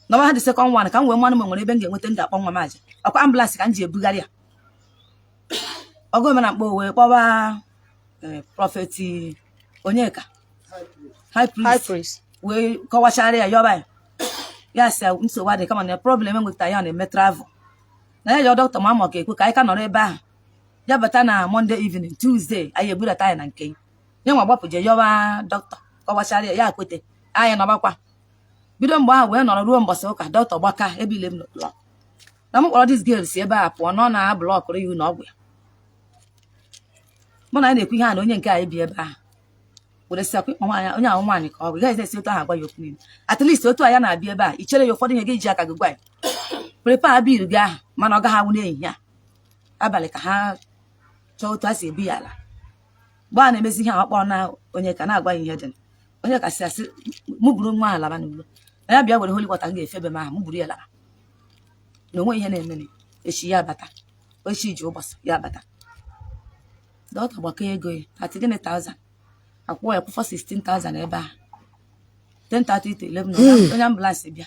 nọba ha. The second one ka m wee mmanụ m nwere ebe m ga-enweta m ga-akpọ nwa m aja ọkwa ambulance ka m ji ebugharị ya ọgụ omenakpo wee kpọwa prophet Onyeka. High High priest priest. Wee kọwachara ya, yọba ya, ya sị nsogbu adịghị, kama na problem enweta ya na-eme travel na ya yọọ dọkịta ma ọ ga-ekwe ka anyị ka nọrọ ebe ahụ, ya bata na Monday evening, Tuesday anyị ebudata ya na nke ya. Ya nwa gbapụ je yọwa dọkịta, kọwachara ya, ya kwete, anyị nọbakwa. Bido mgbe ahụ wee nọrọ ruo mbọsị ụka, dọkịta gbaka ebe 11 o'clock na m kpọrọ this girl si ebe a pụọ na ọ na-ablockụrụ ya ụlọ ọgwụ ya. Mụ na ya na-ekwu ihe a na onye nke a ebi ebe ahụ were sị akwa ịkpọ nwaanyị, onye ahụ nwaanyị ka ọ bụ, ị gaghị esi otu ahụ agwa ya okwu niile. At least otu a ya na-abịa ebe a, i chere ya ụfọdụ ihe gị ji aka gị gwa ya, prepare bill gị ahụ, mana ọ gaghị awụ n'ehihie a, abalị ka ha chọọ otu a si ebu ya ala. Mgbe a na-emezi ihe a, ọ kpọrọ na onye ka na-agwa ya ihe dị, onye ka si asị mụ buru nwa ahụ laba n'ugbo, na ya bịa were holy water m ga-efebe m ahụ, mụ buru ya laba na onwe ihe na-eme. Echi ya bata, echi ji ụbọchị ya bata, dọkịta gbakọ ego ya 30,000, akwụọ ya kwụfọ 16,000 ebe ahụ. 10:30 to 11, onye ambulance bịa,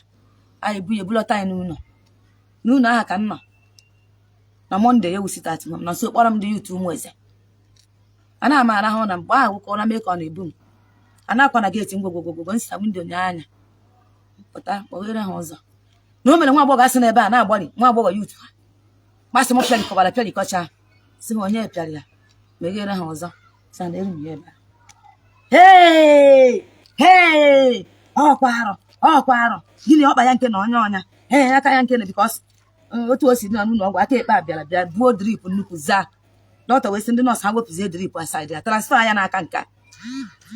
anyị ebu ya ebulọta anyị n'ụlọ. N'ụlọ ahụ ka m nọ na Monday, ewu sit at home na nso kpọrọ m ndị youth ụmụ eze. A na ama arahụ na mgbe ahụ ka ụra mee ka ọ na-ebu m, a na-akwa na gate ngwogwogwogwo nsa window nye anya pụta kpọghere ha ụzọ na o mere nwa agbọghọ asị n'ebe a na-agbari nwa agbọghọ youth ha masị m pịarikọbara pịarikọcha, si ha onye pịara ya, meghere ha ọzọ sa na eru m ya ebe a. Hey! Hey! Ọkwa arụ, ọkwa arụ gịnị? Ọkpa ya nke na ọnya ọnya, ee, aka ya nke na because otu o si dị na n'ụlọ ọgwụ aka ekpe a bịara bịa buo drip nnukwu zaa. Dọkịta wee sị ndị nọọsụ ha wepụzie drip aside ya, transfer ya n'aka nke a.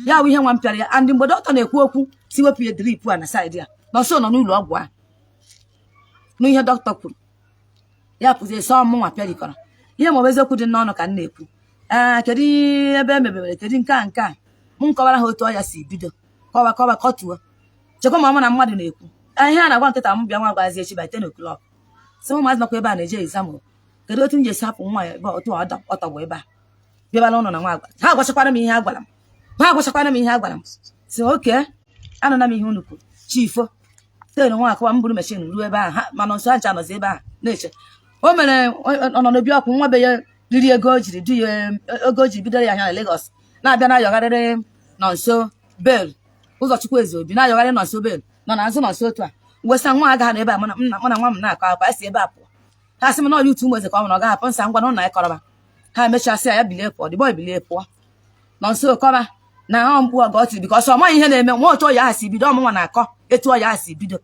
Ya bụ ihe nwa m pịara ya. And mgbe dọkịta na-ekwu okwu si wepụ ya drip a na side ya, nọọsụ nọ n'ụlọ ọgwụ a n'ihe dọkịta kwuru, ya pụzie sọ mụnwa pịarikọrọ ihe. Ma ọ bụ eziokwu dị n'ọnụ ka m na-ekwu. Ee, kedu ebe e mebere? Kedu nke a nke a? M kọwara ha otu ọya si bido, kọwa kọwa kọtuo, chekwa ma mụ na mmadụ na-ekwu. Ee, ihe a na-agwa nkịta m bịa nwa gwazi echi by 10 o'clock, sị ụmụazị nọkwa ebe a na-eje exam o. Kedu otu m ji esi hapụ nwa ya ebe otu ọ tọgbọ ebe a bịabala ụlọ na nwa agwa ha agwachakwara m ihe a gwara m, ha agwachakwara m ihe a gwara m, si oke anụna m ihe unu kwuru. Chifo ten nwa akụwa m buru machine ruo ebe ahụ ha, mana nso ha ncha nọzi ebe ahụ na-eche. O mere ọ nọ n'obi ọkụ nwa be ya riri ego o jiri du ya, ego o jiri bidoro ya ahịa na Lagos, na-abịa na-ayọgharịrị nọ nso bel ụzọchukwu eze obi, na-ayọgharị nọ nso bel nọ n'azụ nọ nso otu a wesa nwa agaghị na ebe a. Mụ na nwa m na-akọ akwa si ebe a pụọ, ha sị m na ọya utu ụmụ eze ka ọ nwere, ọ gaghị apụ nsa ngwa na ụlọ anyị kọrọba. Ha emechasị ya bilie pụọ, dịbọ bilie pụọ nọ nso kọba na ọ mkpu ọgọ tiri because ọ maghị ihe na-eme nwa, otu ọya ahụ si bido. Ọmụnwa na-akọ etu ọya ahụ si bido.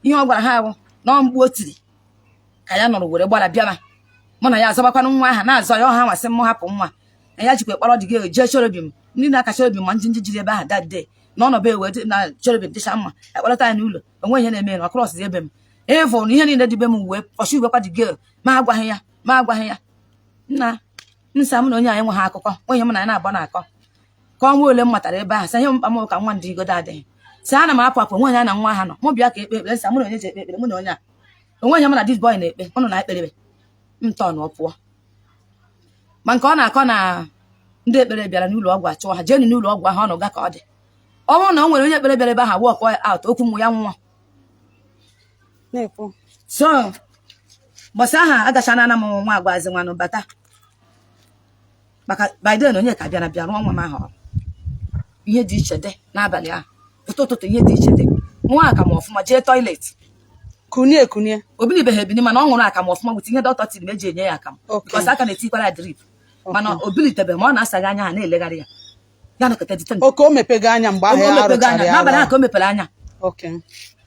Ihe ọ gwara ha bụ na ọ mkpu o tiri ka ya nọrọ were gbara bịaba. Mụ na ya azọbakwanụ nwa ahụ na-azọ ya, ọha nwasị m hapụ nwa na ya jikwa kpọrọ dị gị jee cherubim, ndị na-aka cherubim ma njinji jiri ebe ahụ that day na ọnọbụ ewe dị na cherubim dịcha mma, ekpọlọta ya n'ụlọ onwe ihe na-eme na ọkrọs ebe m ịvụ na ihe niile dị be m wee pọchi uwekwa dị gel. Ma agwaghị ya, ma agwaghị ya nna nsa m na onye anyị nwe ha akụkọ onye m na ya na-abọ na-akọ ka ọnwa ole m matara ebe ahụ, sị ihe mkpa m ka nwa ndị igodo adịghị, sị ana m apụ apụ, onwe ya na nwa ha nọ, mụ bịa ka ekpe ekpere, nsị mụ na onye ji ekpe ekpere, mụ na onye a onwe ihe mụ na this boy na-ekpe ụnụ na ekperebe m tọn ọ pụọ. Ma nke ọ na-akọ na ndị ekpere bịara n'ụlọ ọgwụ achụọ ha jenu n'ụlọ ọgwụ ahụ, ọ nọ ga ka ọ dị. Ọ bụrụ na o nwere onye ekpere bịara ebe ahụ walk out, okwu mụ ya nwụọ. Na-ekwu. So mbọsị ahụ agachana na m nwa agwazi nwanụ bata maka by then onye ka bịara bịa rụọ nwa m ahụ ọrụ. Ihe dị iche dị n'abalị ahụ pụta ụtụtụ, ihe dị iche dị, nwa akamụ ọfụma, jee toilet. Kunie, kunie. Obilibeghị ebili, mana ọ ṅụrụ akamụ ọfụma with ihe dọkịta tiri m eji enye ya akamụ. Okay. Because aka na-etikwara ya drip, mana o bilitebe, ma ọ na-asaghị anya ha na-elegharị ya, ya nọkọta dite. Oke, o mepego anya mgbe ahụ o ya mepego anya arụchara ya n'abalị ahụ arụ. ka o mepere anya.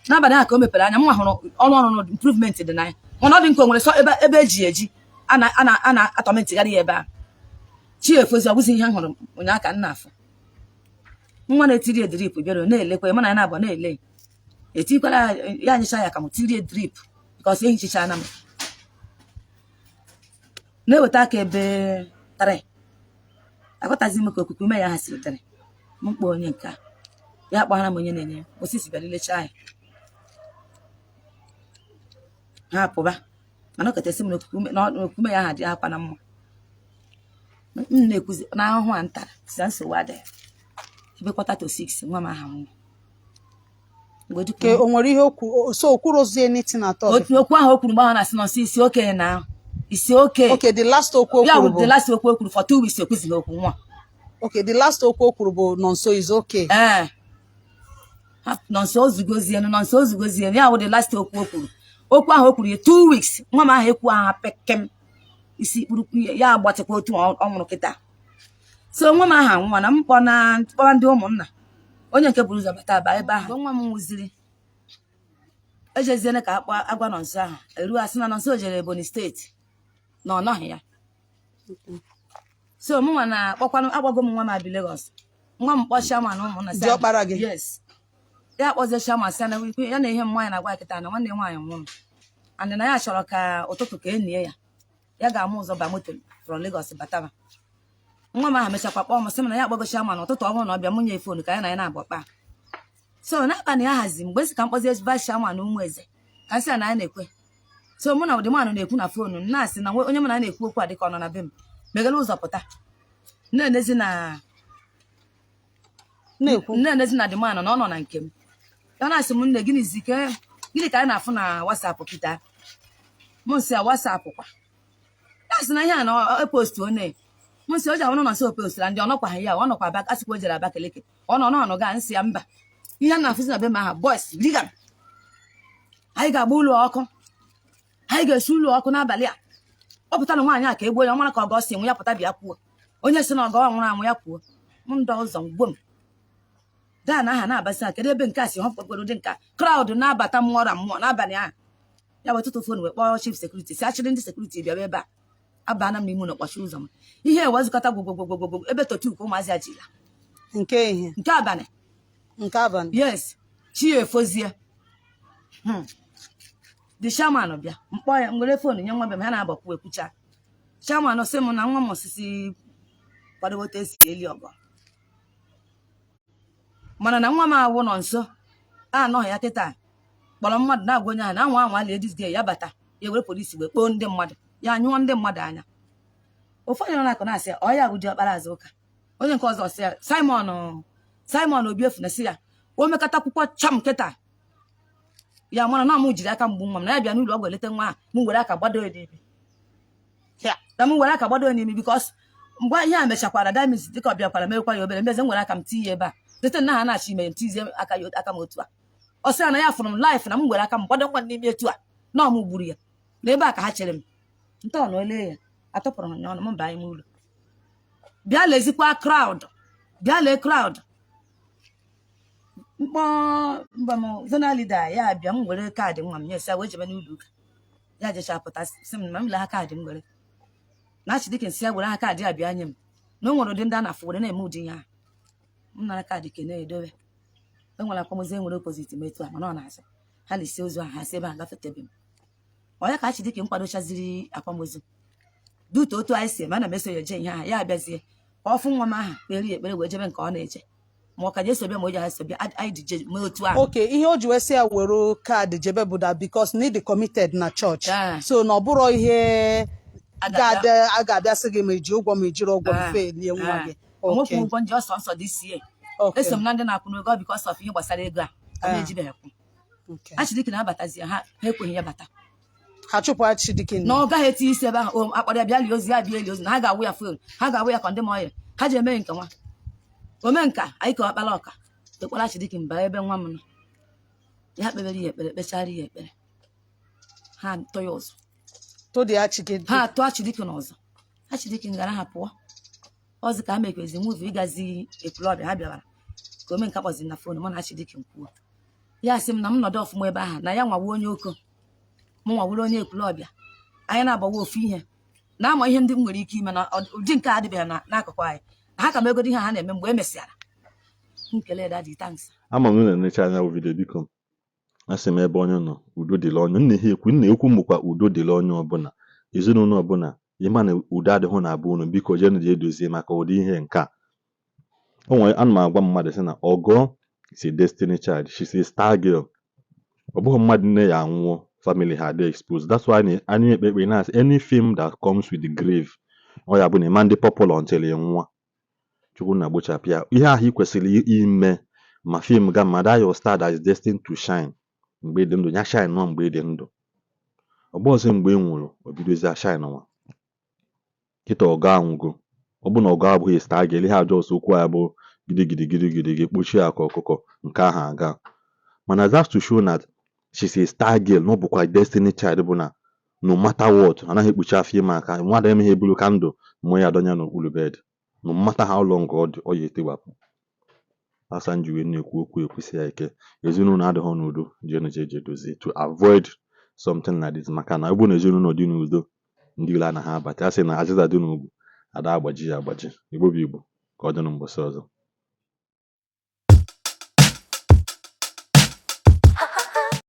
N'abalị ahụ ka o mepere anya, m nwa hụrụ ọrụ ọrụ improvement dị na ya, mana ọ dị nke o nwere sọ ebe ebe eji eji a na-atọmentigharị ya ebe ahụ. Chi efozi, ọ bụzi ihe m hụrụ ụnyaahụ ka m na-afụ. Nwa na-etiri drip bịara na-elekwa ya, mụ na ya na-abụ na-ele ya, etikwara ya, ya anyịcha ya ka m tirie drip because ehichichana m na-eweta aka ebe 3, aghọtazi m ka okuku ume ya ha siri dịrị m. Kpọọ onye nke a, ya kpọghara m onye na-enye osisi bịara ilecha ya, ha pụba, mana ọ kachasị m na okuku ume na okuku ume ya ha dị akwa na mma. M na-ekwuzi na ahụhụ a m tara si na nsogbu adịghị. Ebe 5:45 nwa m aha nwụrụ mgbe dịka Ke o nwere ihe okwu so o kwurozie anything at all? Otu okwu ahụ o kwuru mgbe ahụ na-asị nọsị isi okenye na isi oke. Okay, the last okwu o ya kwuru bụ the bụ last okwu o kwuru for 2 weeks, okwuzighị okwu nwa. Okay, the last okwu o kwuru bụ Nonso is okay. Ee. Nọnso ozugozienu, Nọnso ozugozienu. Ya wụ the last okwu o kwuru. Okwu ahụ o kwuru ya 2 weeks, nwa m ahụ ekwu aha pekem isi kpuru ya, agbatịkwa otu ọ nwụrụ kịta. So nwa m ahụ anwụọ na m kpọ na kpọrọ ndị ụmụnna, onye nke buru ụzọ bata aba ebe ahụ. Mgbe nwa m nwụziri, ejeziene ka akpọ agwa Nọnso ahụ eruo, asị na Nọnso jere Ebonyi Steeti, na ọ nọghị ya. So mụnwa na-akpọkwanụ, agbago m nwa m abi Lagos, nwa m kpọ chairman ụmụnna sị ya- Diọkpara gị? Yes. Ya kpọzie chairman, sị ya na ya na ihe m nwaanyị na-agwa ya kịta na nwanne ya nwaanyị nwụrụ, and na ya chọrọ ka ụtụtụ ka enyi ya, ya ga-ama ụzọ ba moto from Lagos bataba. Nwa m ahụ mechakwa kpọọ m, sị m na ya agbago chairman ụtụtụ, ọ bụrụ na ọ bịa, mụ nye phone ka ya na ya na-abụ kpaa. So n'abalị ya hazi mgbe sị ka m kpọzie vice chairman ụmụ eze, ka m sị ya na ya na-ekwe. So mụ na ụdịmanụ na-ekwu na phone, na-asị na onye mụ na ya na-ekwu okwu a dịka ọ nọ na be m, meghere ụzọ pụta, na-enezi na Na-ekwu. Na-enezi na dịmanụ na ọ nọ na nke m. Ya na-asị m, "Nne, gịnị zi ke gịnị ka anyị na-afụ na WhatsApp kịta?" M nsị ya, "WhatsApp kwa?" Ya sị na ihe a na e post one. M nsị o ji ahụ nọ nso post na ndị ọ nọkwaghị ya, ọ nọkwa aba, asịkwa o jere Abakaliki, ọ nọ n'ọnụ ga. Nsị ya mba, ihe a na-afụzi na be m aha, boys rigam, anyị ga-agba ụlọ ọkụ, anyị ga-esi ụlọ ọkụ n'abalị a. Ọ pụta na nwaanyị a ka egbuo ya, ọ mara ka ọgọ si nwụ, ya pụta bịa kwuo. Onye si na ọgọ nwụrụ anwụ, ya kwuo. M ndọ ụzọ mgbo m daa na aha na-abasị ha, kedu ebe nke a si họpụtakwara ụdị nka crowd na-abata mmụọ na mmụọ n'abalị ahụ. Ya bụ ụtụtụ, phone wee kpọọ chief security, si achịrị ndị security bịawa ebe a. Abana m n'ime ụlọ, kpọchi ụzọ m. Ihe ewezụkọta gwogwogwogwogwo ebe totu ka ụmụazị a jila. Nke ehihie? Nke abalị. Nke abalị. Yes, chi ya efozie. The chairman bịa mkpọ ya, nwere phone nye nwa be m, ha na-agbakwu ekwucha. Chairman sị m na nwa m osisi kwadobe otu esi eli ọgọ, mana na nwa m awụ nọ nso anọghị ya kịta, kpọrọ mmadụ na-agwa onye ahụ na anwa anwa lie this girl, ya bata, ya were polisi wee kpoo ndị mmadụ, ya nyụọ ndị mmadụ anya. Ụfọdụ nọ na-akụ na-asị ya ọ ya bụ diọkpara azụ ụka. Onye nke ọzọ sị ya Simon, Simon Obiefu na sị ya o mekọta akwụkwọ chọm kịta, ya mara na mụ jiri aka mgbu nwa m, na ya bịa n'ụlọ ọgwụ eleta nwa ahụ, m were aka gbado ya n'imi. Ya. Na m were aka gbado ya n'imi, because mgbe ihe a mechakwara damis, dịka ọ bịakwara mekwa ya obere mbeze, m were aka m tinye ebe a site na ha na-achọ ime m tizie aka ya, aka m otu a. Ọ sị ya na ya fụrụ m life, na m were aka m gbado nwa n'ime etu a, na ọ m gburu ya, na ebe a ka ha chere m ntọ na ole ya atọpụrụ m ya ọnụ m baa ime ụlọ, bịa lezikwa crowd, bịa lee crowd mkpọ mba m zonal leader ya bịa, m were kaadị nwa m nye sị ya wee jebe n'ụlọ ụka. Ya jecha pụta, sị m na m lee ha kaadị m were na Achidike, nsị ya were ha kaadị a bịa nye m, na o nwere ụdị ndị a na-afụ were na-eme ụdị ihe ahụ. M nara kaadị kene edowe. E nwere akwamozu, e nwere opposite m etu a, mana ọ na-asị ha lisi ozu ahụ, ha si ebe a gafetebe m. Ọ ya ka Achidike m kwadochaziri akwamozu dutu otu anyị si eme, ana m eso ya eje ihe ahụ. Ya abịazie ka ọ fụ nwa m aha, kpere ya ekpere, wee jebe nke ọ na-eje, ma ọ ka je sobịa, ma o ji ha sobịa, anyị dị je mee otu ahụ. Okay, ihe o ji wee sị ya were kaadị jebe bụ that because need committed na church. So na ọ bụrụ ihe A a ga-abịa sị gị ma iji ụgwọ ma ijiri ụgwọ before elie nwa gị. Onwekwu ụgwọ nji ọsọ nsọ dị sie. Eso m na ndị na-akwụ n'ego because of ihe gbasara ego a ka m ejibeghị kwụ. Achidike na-abatazi, ha ha ekweghị ya bata. Ha chụpụ Achidike? Na ọ gaghị etinye isi ebe ahụ. O akpọrọ ya bịa lie ozu, ya bịa eli ozu, na ha ga-awụ ya fuel, ha ga-awụ ya condemn oil, ha ji eme nke nwa ome nka anyị ka ọkpara ọka ekpere. Achidike mba ebe nwa m nọ, ya kpebere ya ekpere, kpechara ya ekpere, ha tọ ya ụzọ. Todi Achidike? Ha atụ Achidike n'ụzọ. Achidike ngara ha pụọ ọzọ ka ha mekwezi move ịgazi Ekwulọbịa. Ha bịawara ka ome nka kpọziri na phone mụ na Achidike kwuo. Ya sị m na m nọdụ ọfụma ebe ahụ, na ya nwawo onye oko, mụ nwawuru onye Ekwulọbịa, anyị na-agbawa ofu ihe na-ama ihe ndị m nwere ike ime na ụdị nke a adịbeghị n'akụkụ anyị, na ha ka m egodi ihe ha na-eme. Mgbe e mesịara m kelee daddy, thanks. Ama m na unu na-enecha anya bụ video. Biko, asị m, ebe onye nọ, udo dịrị onye nna. Ihe ekwu nna ekwu mbụkwa udo dịrị onye ọbụla, ezinụlọ ọbụla. Ịma na udo adịghị na abụ unu, biko jeenụ jee dozie maka ụdị ihe nke a. O nwere ana m agwa mmadụ sị na Ọgọ is a destiny child, she's a star girl. Ọ bụghị mmadụ nne ya anwụọ, family ha dị exposed. That's why anyị ekpe ekpere na-asị any film that comes with the grave, ọ ya bụ na ịma ndị popular until ị nwụọ. Chukwu na gbochapụ ya ihe ahụ ị kwesịrị ime ma film ga ma that your star that is destined to shine mgbe ị dị ndụ, ya shine nọ mgbe ị dị ndụ. Ọ bụ ọzọ mgbe ị nwụrụ, o bidozie shine nwa. Kịta Ọgọ anwụgo, ọ bụ na Ọgọ abụghị star girl, ihe a just okwu a bụ gidigidi gidigidi gị kpochie akwa ọkụkọ nke ahụ aga. Mana that's to show that she's a star girl, na ọ bụkwa destiny child, bụ na no matter what, anaghị ekpuchi afọ ime aka. Mmadụ emeghị ebulu candle mụọ ya adọnya n'okpuru bed. No matter how long ọ dị, ọ ya etewapụ. Asa m ji wee na-ekwu okwu ekwusi ya ike, ezinụlọ adịghị n'udo, jenu je dozie to avoid something like this, maka na ọ bụrụ na ezinụlọ dị n'udo, ndị ilo anaghị abata. A sị na azịza dị n'ugwu ada agbaji ya agbaji. Igbo bụ Igbo, ka ọ dị na mbọsị ọzọ.